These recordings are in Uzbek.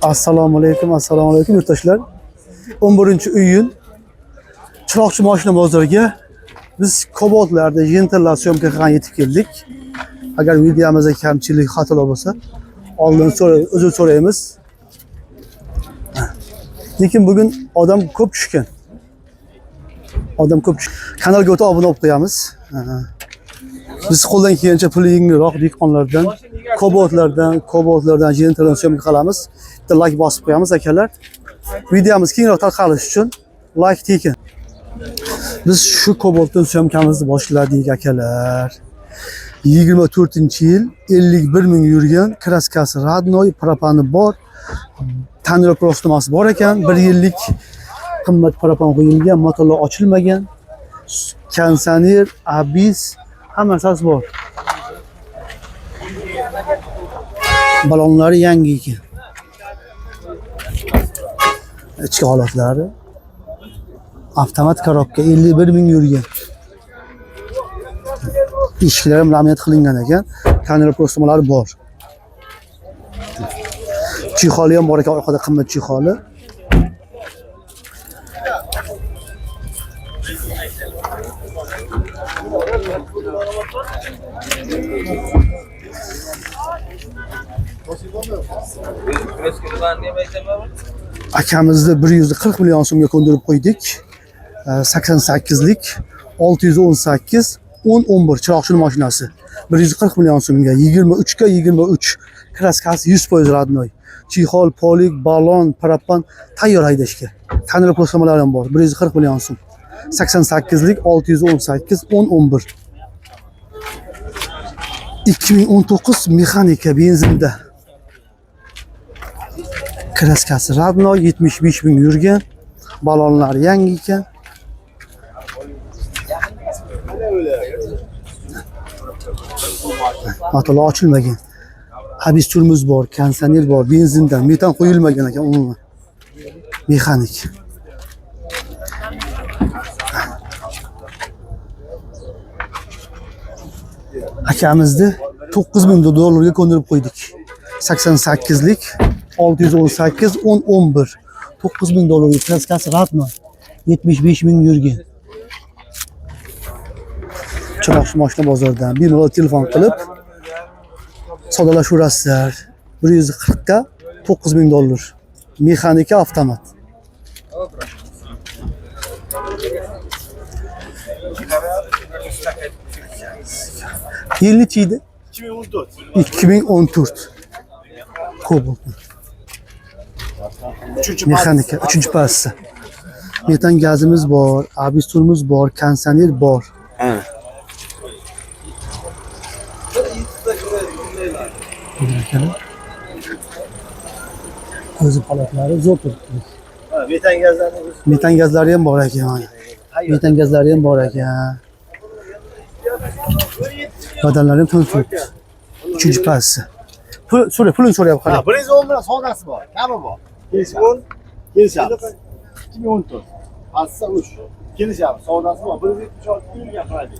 Assalomu alaykum, assalomu alaykum yurtdoshlar. 11-iyun Chiroqchi mashina bozoriga biz Cobaltlarda Gentra'lar syomka qilgan yetib keldik. Agar videomizda kamchilik, xatolar bo'lsa, oldin uzr so'raymiz. Lekin bugun odam ko'p tushgan. Odam ko'p tushgan. Kanalga o'tib obuna bo'lib qo'yamiz. Biz qo'ldan kelgancha puli yengilroq dehqonlardan, Cobaltlardan Gentra'dan syomka qilamiz. Bitta like bosib qo'yamiz akalar. Videomiz kengroq tarqalishi uchun like tekin. Biz shu Cobaltdan syomkamizni boshladik akalar. 24-yil 51 ming yurgan, kraskasi родной, propani bor, tonirovka ruxsatnomasi bor ekan, 1 yillik qimmat propan qo'yilgan, motorlar ochilmagan, konditsioner, ABS hamma narsasi bor. Balonlari yangi ekan. Ichki holatlari. Avtomat korobka 51 ming yurgan. Eshiklar ham laminat qilingan ekan. Tonirovka ruxsatnomalari bor. Chexoli ham bor ekan, orqada qimmat chexoli. Akamizni 140 million so'mga ko'ndirib qo'ydik. 88lik 618 10 11 Chiroqchi mashinasi. 140 million so'mga 23 ga 23 kraskasi 100% родной. Chexol, polik, balon, parapan tayyor haydashga. Tonirovka ruxsatnomalari ham bor. 140 million so'm. 88lik 618 10 11. 2019 mexanika benzinda. Kraskasi родной, 75 ming yurgan. Balonlar yangi ekan. Motorlar ochilmagan. Habis turmiz bor, konditsioner bor, benzindan, metan qo'yilmagan ekan umuman. Mexanik. Akamizni 9000 dollarga ko'ndirib qo'ydik. 88lik 618 10 11 9000 dollarga kraskasi родной. 75 ming yurgan. Chiroqchi mashina bozoridan bemalol telefon qilib savdolashaverasizlar. 140 ga 9000 dollar. Mexanika avtomat. Yil necha edi? 2014. 2014. Cobalt. Mexanika 3-passi. Metan gazimiz bor, ABS turimiz bor, konditsioner bor. O'zi holatlari zo'r turibdi. Metan gazlarni o'zi. Metan gazlari ham bor ekan mana. Metan gazlari ham bor ekan. Badalari ham to'lib turibdi. 3-passi. Pul so'ra, pulini so'rayapti Ha, qarang. 110 bilan savdosi bor, kami bor. Kelishamiz. Kelishamiz. 2014. Passa 3. Kelishamiz. Savdosi bor. 176 yurgan qiladi.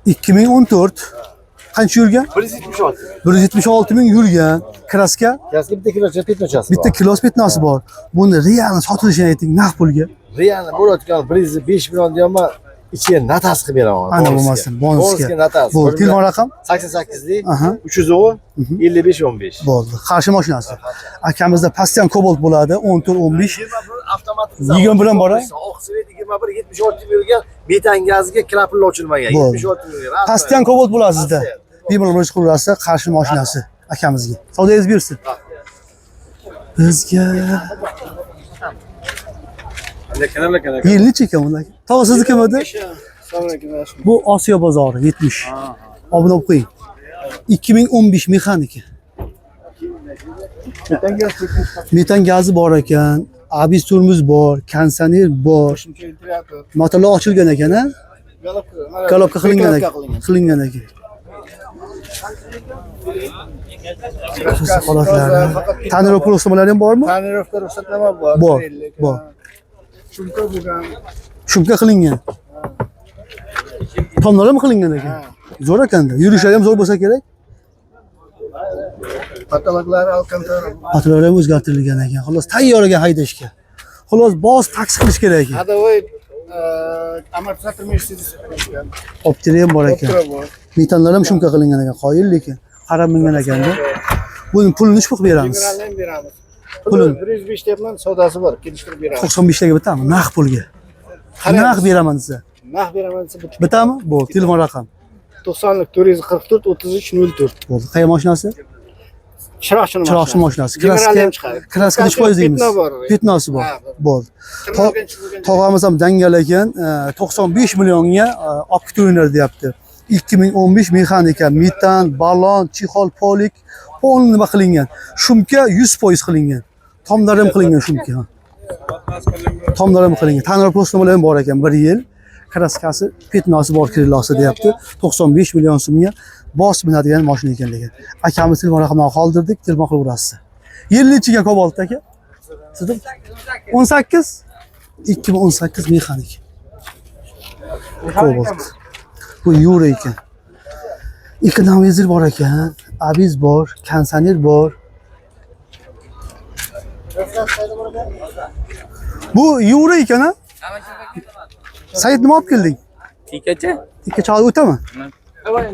2014 qancha yurgan? 176. 176 ming yurgan. Kraska Gazga bitta kilo petnochasi bor. bitta kilos petnasi bor. Buni realni sotilishini ayting, naqd pulga. Realni bo'layotgan 105 million deyapman, ichiga natas qilib beraman. Ana bo'lmasin, bonusga. Bonusga natas. Bo'ldi. Telefon raqam? 88lik Aha. 310 55 15. Bo'ldi. Qarshi mashinasi. Akamizda pastda ham Cobalt bo'ladi, 14 15. 21 avtomat 21 ham bor, a? Oq svet 21 76 yurgan, metan gazga klaplar ochilmagan. Bo'ldi. 76 yurgan. Pastda ham Cobalt bo'ladi sizda. Bemalol murojaat qilaverasiz, qarshi mashinasi akamizga. Savdoyingiz buyursin. Bizga yil necha ekan unda? Tog'a sizniki edi? Bu Osiyo bozori 70. Obuna bo'lib qo'ying. 2015 mexanika. Metan gazi bor ekan, ABS turmiz bor, konditsioner bor. Motorlar ochilgan ekan, a? Kolobka qilingan ekan. Qilingan ekan. Holatlari. Tonirovka ruxsatnomalari ham bormi? Tonirovka ruxsatnoma bor. Bor, bor. Shumka bo'lgan. Shumka qilingan. Tomlar ham qilingan ekan. Zo'r ekanda. Yurishlari ham zo'r bo'lsa kerak. Patologlari Alcantara. Patlar ham o'zgartirilgan ekan. Xullas, tayyor ekan haydashga. Xullas, bos taksi qilish kerak ekan. Ходовой amortizator Mercedes qo'yilgan. Optira ham bor ekan. Optra bor. Metanlar ham shumka qilingan ekan. Qoyil lekin qarab mingan ekanda. Buni pulini nechi pul qilib beramiz? Generalni ham beramiz. Pulini? 105 deyapman, savdosi bor, kelishtirib beramiz. 95 taga bitami? Naq pulga. Qaraymiz. Naq beraman desa. Naq beraman desa bitib. Bitami? Bo'ldi. Telefon raqam. 90lik 444 33 04. Bo'ldi. Qayerga mashinasi? Chiroqchini Chiroqchi mashinasi. General ham chiqadi. Kraska nechi foiz deymiz? Petno bor. Petnosi bor. Ha, bor. Bo'ldi. Tirnalgan, chizilgan. Tog'amiz ham dangal ekan, 95 millionga olib ketaveringlar deyapti. 2015 mexanika, metan, balon, chexol, polik, polni nima qilingan. Shumka 100% qilingan. Tomlari ham qilingan shumka. Ha. Tomlari ham qilingan. Tanir postnomalar ham bor ekan 1 yil. Kraskasi, petnosi bor, krilosi deyapti. 95 million so'mga bosib minadigan mashina ekan lekin. Akamiz telefon raqamini qoldirdik, telefon qilib urasiz. Yil nechiga Cobalt aka? Sizda 18 2018 mexanik. Cobalt. Bu Euro ekan. Ekonomizer bor ekan, abiz bor, kondisioner bor. Bu Euro ekan ha? Said nima olib kelding? Tikacha? Ikki chog'i o'tami?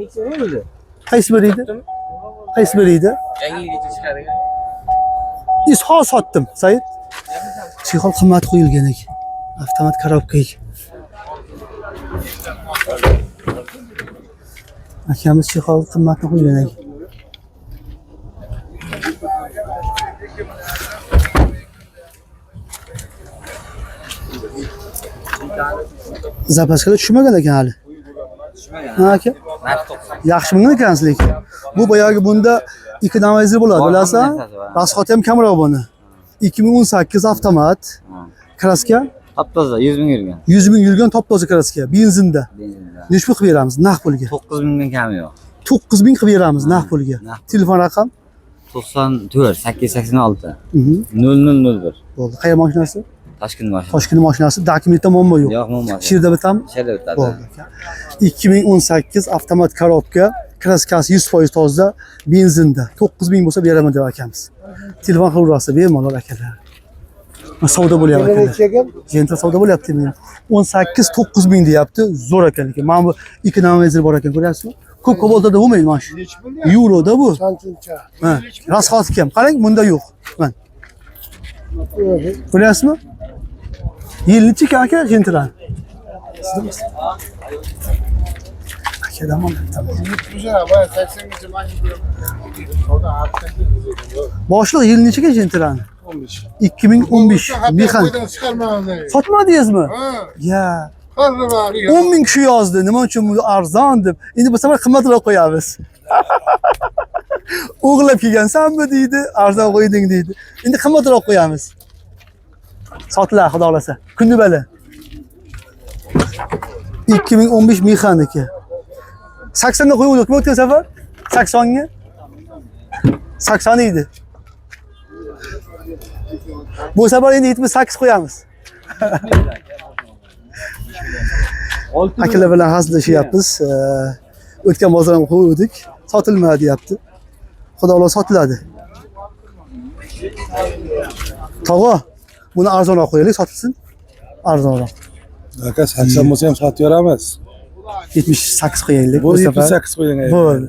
Nechta bo'ldi? Qaysi biri edi? Qaysi biri edi? Yangi yilgacha chiqadigan. Ishol sotdim, Said. Chexol qimmat qo'yilgan ekan. Avtomat korobka ekan. Akamiz chexol qimmatni qo'ygan ekan. Zapaskalar tushmagan ekan hali. Ha aka? Yaxshi mingan ekansiz lekin. Bu boyagi bunda ekonomizer bo'ladi, Bor, bilasan? hamma narsasi bor. Rasxoti ham kamroq buni. 2018 avtomat. Kraska Top-toza 100 ming yurgan. 100 ming yurgan top-toza kraska, benzinda. Benzinda. Nechi pul qilib beramiz naq pulga? 9 mingdan kami yo'q. 9 ming qilib beramiz naq pulga. Naq pul. Telefon raqam? 94 886 Mhm. 0001. Bo'ldi. Qayerga mashinasi? Toshkent mashinasi. Toshkent mashinasi, dokumentda muammo yo'q. Yo'q, muammo yo'q. Shirda bitami? Sherda bitadi. Bo'ldi aka. 2018 avtomat korobka, kraskasi 100% toza, benzinda. 9 ming bo'lsa beraman deb akamiz. Telefon qilib urasiz, bemalol akalar. Mana savdo bo'lyapti akalar. Gentra savdo bo'lyapti men. 18 9 ming deyapti. Zo'r ekan lekin. Mana bu ekonomizer bor ekan, ko'ryapsizmi? Ko'p Cobaltda bo'lmaydi mana shu. Euroda bu. Ha, rasxoti kam. Qarang, bunda yo'q. Mana. Ko'ryapsizmi? Yil necha ekan aka Gentra? Aka dam Boshliq yil nechaga Gentrani? 15. 2015 mexanik. Chiqarmaymiz. Sotmadingizmi? Ha. Ya. Har 10 ming kishi yozdi. Nima uchun bu arzon deb. Endi bu safar qimmatroq qo'yamiz. O'g'irlab kelgansanmi deydi, arzon qo'yding deydi. Endi qimmatroq qo'yamiz. Sotiladi xudo xolasa. Kunni bala. 2015 mexaniki. 80 ga qo'yuvdik o'tgan safar? 80 ga? 80 edi. Bu safar endi 78 qo'yamiz. Akalar bilan hazillashyapmiz. O'tgan bozor ham qo'yuvdik. Sotilmadi deyapti. Xudo xohlasa sotiladi. Tog'a, buni arzonroq qo'yaylik, sotilsin. Arzonroq. Aka 80 bo'lsa ham sotib beramiz. 78 qo'yaylik Bu bu safar. 78 qo'ying. Bo'ldi.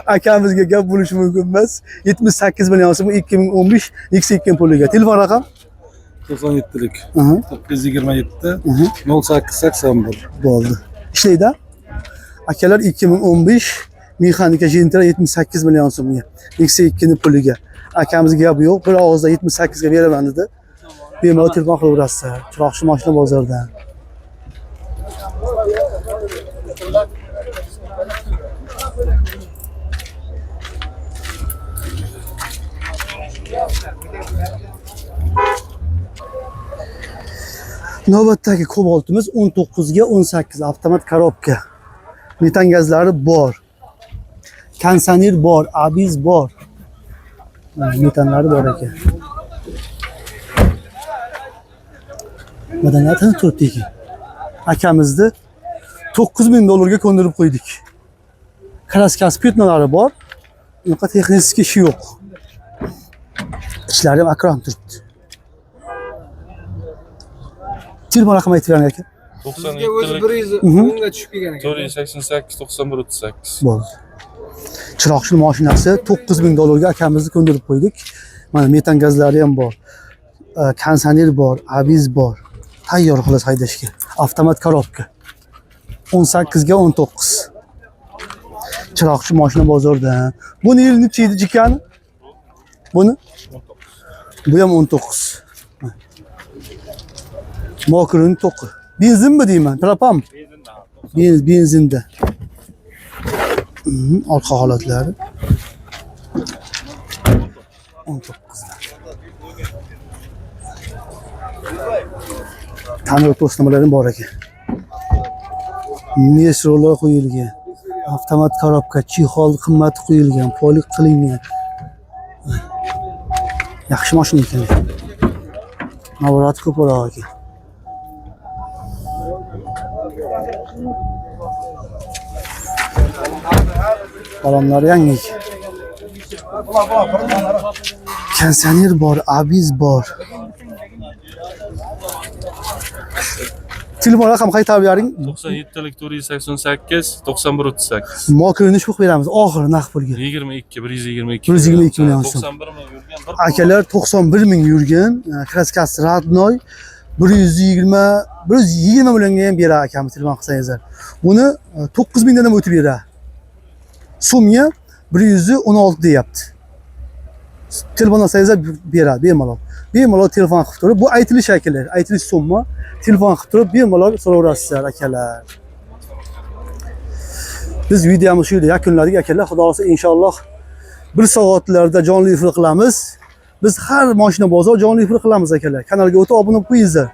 Akamizga gap bo'lishi mumkin emas. 78 million so'm 2015 Nexia 2 puliga. Telefon raqam? 97lik. Aha, 927 aha. 0881. Bo'ldi. Ishlaydi. Akalar 2015 mexanika Gentra 78 million so'mga. Nexia 2 ni puliga. Akamizga gap yo'q. Bir og'izda 78 ga beraman dedi. Bemalol telefon qilaverasiz. Chiroqchi mashina bozoridan. Navbatdagi Cobalt'imiz 19 ga 18 avtomat korobka. Metan gazlari bor. Konditsioner bor, abiz bor. Mana metanlari bor ekan. Madaniyatini to'rtta ekan. Akamizni 9000 dollarga ko'ndirib qo'ydik. Kraskasi petnalari bor. Unaqa texnik ishi yo'q. Ishlari ham akram turibdi. Telefon raqami aytib bering, aka. Sizga o'zi 97lik 110 ga tushib kelgan ekan. 488 91 38. Bo'ldi. Chiroqchi mashinasi 9000 dollarga akamizni ko'ndirib qo'ydik. Mana metan gazlari ham bor. Konditsioner bor, abiz bor. Tayyor xolos haydashga. Avtomat korobka. 18 ga 19. Chiroqchi mashina bozordan. Buni yil necha edi jikani? Buni? Bu ham 19. Mokirin to'qi. Benzinmi deyman, propanmi? Benzin, benzinda. Orqa holatlari. 19da. Ta'mir to'snimalari bor ekan. Mesrolar qo'yilgan. Avtomat korobka, chexol qimmati qo'yilgan, polik qilingan. Yaxshi mashina ekan. Naborati ko'proq ekan. Balonlar yangi ekan. Konditsioner bor, abiz bor. Telefon raqam qaytarib bering. 97lik 488 91 38. Mokirini shu qilib beramiz oxiri naqd pulga. 22 122. 122 million so'm. 91 ming yurgan bir Akalar, 91 ming yurgan, kraskasi родной, 120 120 millionga ham beradi akamiz telefon qilsangizlar. Buni 9 mingdan ham o'tib beradi. So'mga 116 deyapti. Telefon olsangizlar beradi bemalol. Bemalol telefon qilib turib, bu aytilish akalar, aytilish summa. Telefon qilib turib bemalol so'raverasizlar, akalar. Biz videomizni shu yerda yakunladik, akalar. Xudo xohlasa, inshaalloh bir soatlarda jonli efir qilamiz. Biz har mashina bozor jonli efir qilamiz, akalar. Kanalga o'tib obuna bo'lib qo'yingizlar.